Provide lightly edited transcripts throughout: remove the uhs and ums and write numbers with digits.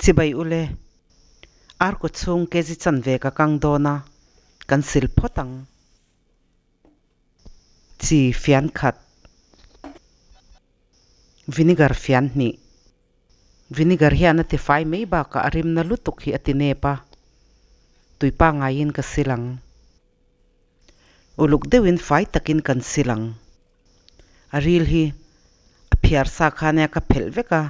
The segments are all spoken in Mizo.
Chibai ule. Ar kawchhung kg chanve ka kang dawn a, kan sil phawt ang. Chi fian khat. Vinegar fian hnih. Vinegar hian a ti fai mai bakah a rimna lutuk hi a ti nep a, tui pangaiin ka sil ang. Uluk deuhin fai takin kan sil ang. A ril hi a phiar sa kha nia ka phelh vek a.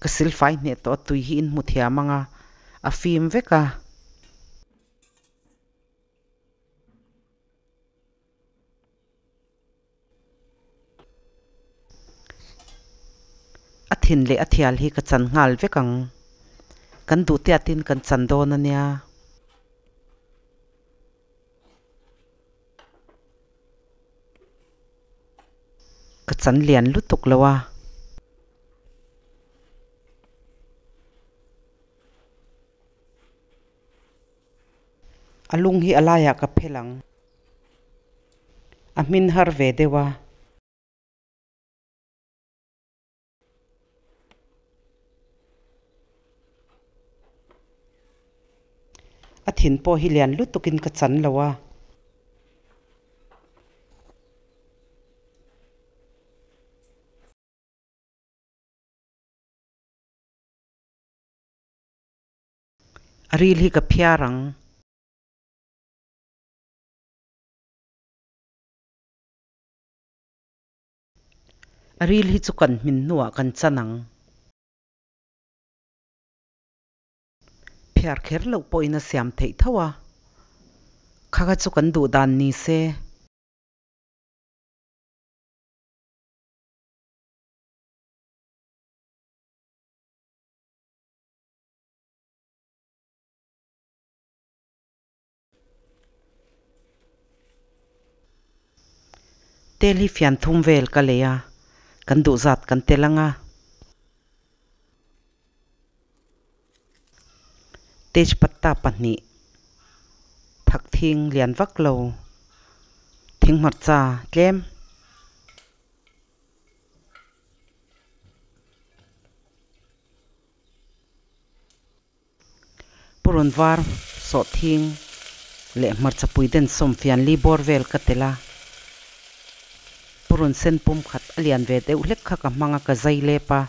Ka silfai hneh tawh a tui hi in hmu thiam ang a, a fim vek a. A thin leh a thial hi ka chan nghal vek ang. Kan duh tiatin kan chan dawn a nia. Ka chan lian lutuk lo a. A lung hi a laiah ka phel ang. A hmin har ve deuh a. A thin pawh hi lian lutukin ka chan lo a. A ril hi ka phiar ang. A ril hi chu kan hmin hnuah kan chan ang. Phiar kher loh pawhin a siam theih tho a, kha kha chu kan duh dan ni se. Tel hi fian thum vel ka lei a, kan duh zat kan tel ang a. Tejpatta pahnih, thak thing lian vak lo, thing hmarcha tlem. Purun var sawhthing leh hmarcha pui den sawm fian li bawr vel ka tel a. Purun sen pum khat a lian ve deuh hlek kha ka hmang a ka zai lep a.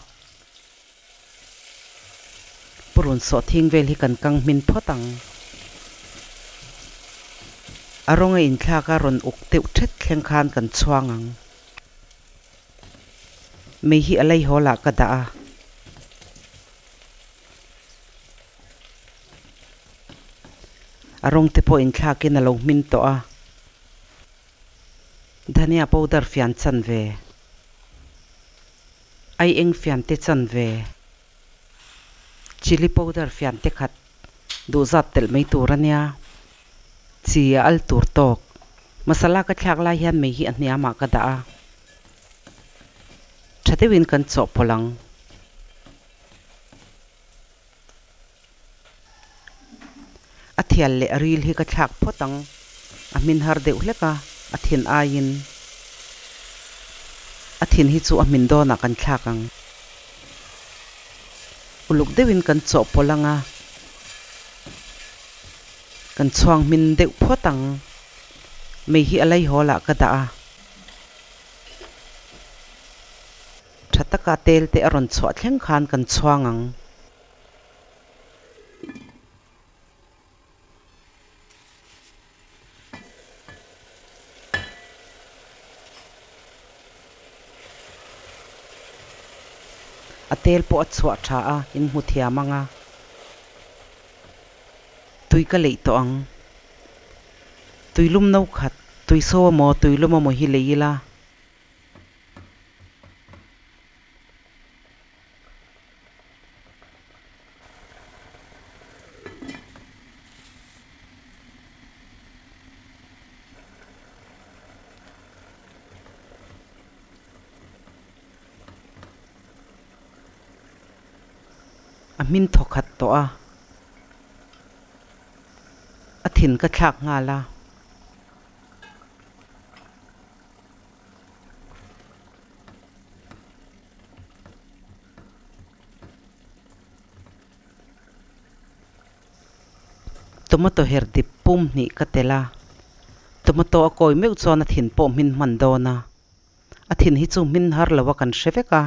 Purun sawhthing vel hi kan kang hmin phawt ang. A rawng a inthlak a rawn uk deuh thet thleng khan kan chhuang ang. Mei hi a lei hawl ah ka dah a. A rawng te pawh inthlakin a lo hmin tawh a. Dhania powder fian chan ve. Ai eng fian te chan ve. Chilli powder fian te khat duh zat telh mai tur a nia. Chi a al tur tawk. Masala ka thlak lai hian mei hi a hniamah ka dah a. Tha deuhin kan chawhpawlh ang. A thial leh a ril hi ka thlak phawt ang. A hmin har deuh hlek a, a thin aiin. A thin hi chu a hmin dawnah kan thlak ang. Uluk deuhin kan chawhpawlh ang a, kan chhuang hmin deuh phawt ang. Mei hi a lei hawl ah ka dah a. Tha taka tel te a rawn chhuah thleng khan kan chhuang ang. A tel pawh a chhuah tha a, in hmu thiam ang a. Tui ka leih tawh ang. Tuilum no khat, tui so emaw tuilum emaw hi lei ila. A hmin thaw khat tawh a. A thin ka thlak nghal a. Tomato her dip pum hnih ka telh a. Tomato a kawi meuh chuan a thin pawh hmin hman dawn a. A thin hi chu hmin har lo a kan hre vek a.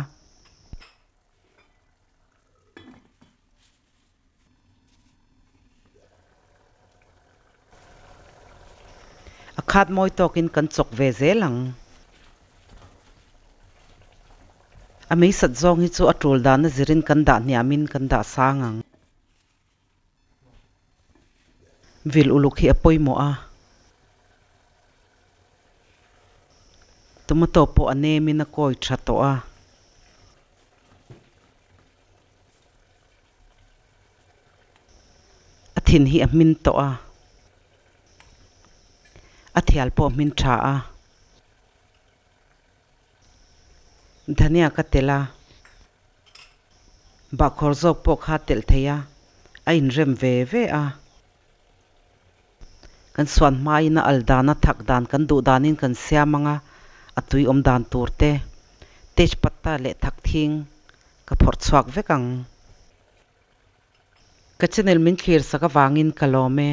A khat mawi tawkin kan chawk ve zel ang. A meisat zawng hi chu a tul dana zirin kan dah hniamin kan dah sang ang. Vil uluk hi a pawimawh a. Tomato pawh a nemin a kawi tha tawh a. A thin hi a hmin tawh a. A thial pawh a hmin tha a. Dhania ka telh a. Bahkhawr zawk pawh kha telh thei a, a inrem ve ve a. Kan suan hmain a al dan a thak dan kan duh danin kan siam ang a, a tui awm dan tur te, tejpatta leh thak thing ka phawrh chhuak vek ang. Ka channel min thlir sak avangin ka lawm e.